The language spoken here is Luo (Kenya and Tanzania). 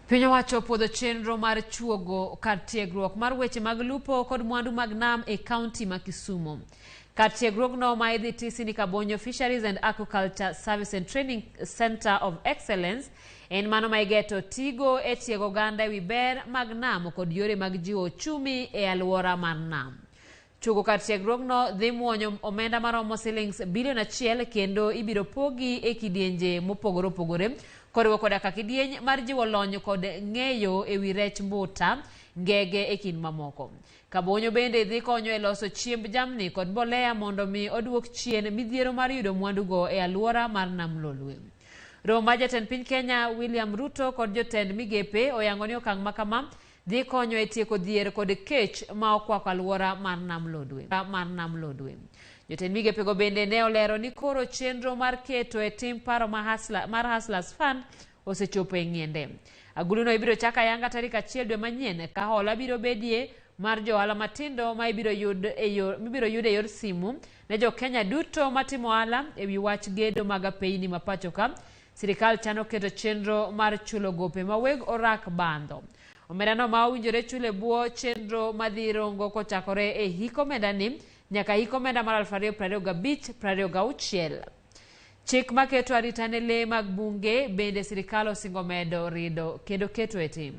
Piny owacho opuodho chenro mar chuogo kar tiegruok mar weche mag lupo kod mwandu mag nam e kaunti ma Kisumu. Kar tiegruogno ma idhi tisi ni Kabonyo Fisheries and Aquaculture Service and Training Center of Excellence en mano ma igeto tigo e tiego oganda e wi ber mag nam kod yore mag jiwo ochumi e alwora mar nam. Chugo kar tiegruogno dhi muonyo omenda maromo silings bilion achiel kendo ibiro pogi e kidienje mopogore opogore koriwo koda ka kidieny mar jiwo lony kod ng'eyo e wi rech mbuta, ngege e kind mamoko. Kabonyo bende dhi konyo e loso chiemb jamni kod mbolea mondo mi oduok chien midhiero mar yudo mwandugo e alwora mar Nam Lolwe. Romo mar jatend piny Kenya William Ruto kod jotend migepe oyango ni okang' ma kama dhi konyo e tieko dhier kod kech ma okwako alwora mar Nam Lolwe. Mar Nam Lolwe. Jotend migepego bende ne olero ni koro chenro mar keto e tim paro ma Hustler, mar Hustlers Fund osechopo e ng'iende. Aguluno ibiro chak ayanga tarik achiel dwe manyien ka hola biro bedie mar johala matindo ma ibiro yud e yor, mibiro yud e yor simu ne jo Kenya duto matimo ohala e wi wach gedo mag apeyni ma pacho ka. Sirikal chano keto chenro mar chulo gope ma weg orak bandho. Omendano ma owinjore chul e bwo chenro madhi rongo kochakore e hik omendani nyaka hik omenda mar 2025-26. Chik maketo arita ne lee mag bunge bende sirikal osingo medo rido kendo keto e tim.